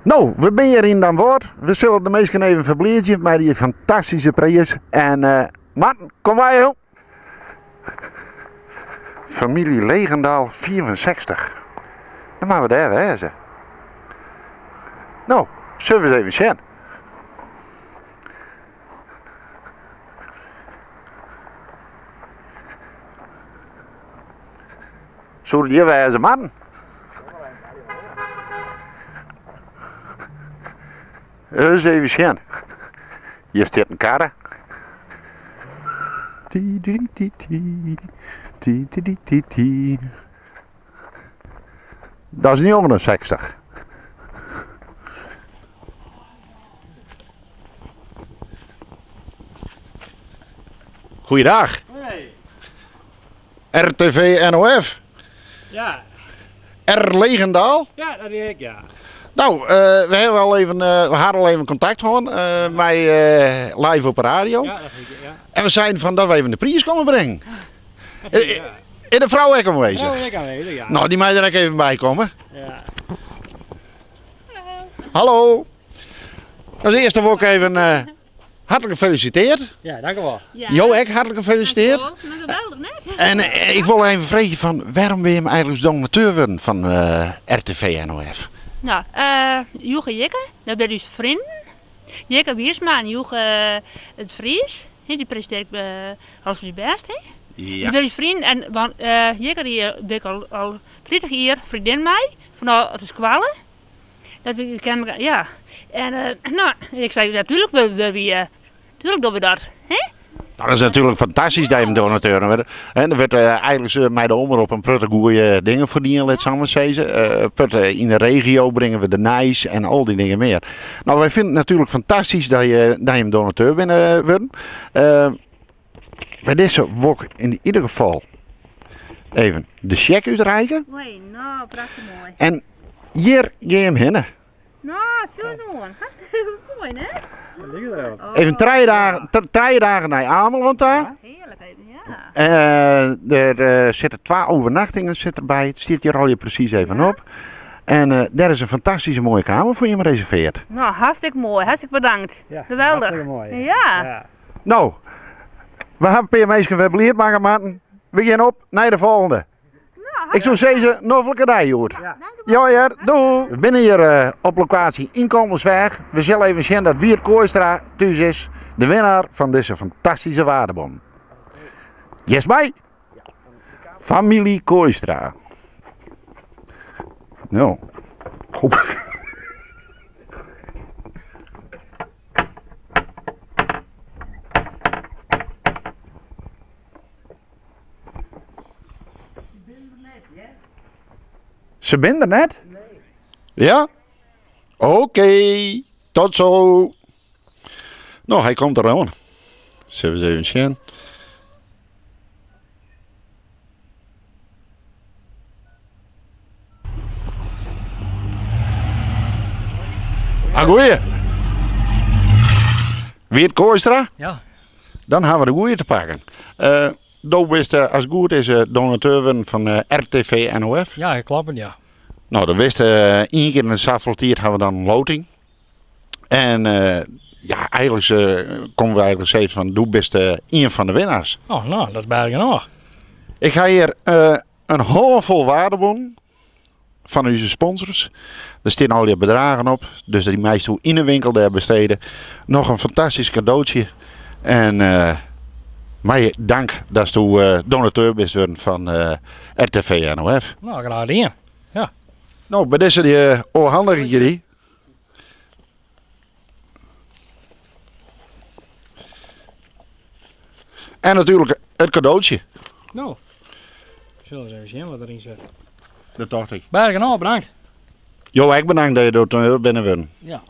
No, we binne hjir yn Damwâld. We sille de minsken even ferbliidzje mei dy fantastyske priis. En uh, Marten, kom mei joh. Familie Legendaal 64. Dan moatte we dêr wêze. No, sille we ris even sjen. Soe it hjir wêze, Marten? Ris even sjen. Hjir stiet in karre. Dat is 69. Goeiedag. Hoi. RTV NOF. Ja. R. Legendaal. Ja, dat bin ik, ja. Nou, uh, we hebben al even, uh, we hadden al even contact gehad uh, met live op de radio. Ja, dat ik, ja. En we zeiden van dat we even de prijs komen brengen. Ja. Is de vrouw ook aanwezig? Vrouw ook aanwezig, ja. Nou, die mag er ook even bij komen. Ja. Hallo. Als eerste wil ik even hartelijk gefeliciteerd. Ja, dank u wel. Ja. Jo ook hartelijk gefeliciteerd. Dank u wel. Geweldig, hè? En ik wil even vragen van waarom wil je hem eigenlijk donateur worden van RTV NOF? Nou, Joeke Jikke, dat ben dus vrienden. Jikke Wiersma en Joeke het Fries. Die presenteert alles voor zijn best, hè? Ja. Die ben dus vrienden en want, Jikke die ben ik al 30 jaar vriendin mij, vanaf de squallen. Dat we kennen elkaar, ja. En nou, ik zei, natuurlijk tuurlijk doen we dat, hè? Nou, dat is natuurlijk fantastisch dat je hem donateur wordt. En er werd eigenlijk mij de omroep een prutte goede dingen verdienen, laat samen zeggen. Putten in de regio brengen we de Nijs en al die dingen meer. Nou, wij vinden het natuurlijk fantastisch dat je hem donateur binnen wordt. Bij deze wil ik in ieder geval even de cheque uitreiken. Mooi, nou, prachtig mooi. En hier ga je hem heen. Nou, zo mooi. Hartstikke mooi, hè? Dat ligt erop. Oh. Even drie dagen naar Ameland daar. Heerlijk even, ja. Er zitten 2 overnachtingen zit erbij. Het staat hier al je precies even op. En daar is een fantastische mooie kamer voor je gereserveerd. Nou, hartstikke mooi. Hartstikke bedankt. Ja, geweldig. Hartstikke mooi. Ja. Ja. Nou, we hebben een paar mensen verbleerd maken, Marten. We gaan op naar de volgende. Nou, Ik zou zeggen, nog een keer Joert. Ja. Ja, ja, doei. We zijn hier op locatie Inkomensweg. We zullen even zien dat Wiert Kooistra thuis is, de winnaar van deze fantastische waardebon. Yes, bij. Familie Kooistra. Nou. Goed. Ze zijn er net? Nee. Ja? Oké, tot zo. Nou, hij komt eraan. Zullen we eens even zien. Ah, goeie. Wiert Kooistra? Ja. Dan hebben we de goeie te pakken. Do bist, als het goed is, donateur van RTV NOF. Ja, klopt, ja. Nou, dat wist één keer in de zoveel tijd hebben we dan een loting. En ja, eigenlijk komen we eigenlijk steeds van, doe best één van de winnaars. Oh, nou, dat is bijna genoeg. Ik ga hier een handvol waardebon van onze sponsors. Er staan al die bedragen op, dus die meisjes in de winkel daar besteden. Nog een fantastisch cadeautje. En maar dank dat u donateur bent geworden van RTV NOF. Nou, graag gedaan. Ja. Nou, bij deze die overhandig ik jullie. En natuurlijk het cadeautje. Nou, zullen we eens even zien wat erin zit. Dat dacht ik. Bergen, bedankt. Jo, ik bedankt dat je donateur binnen bent. Ja.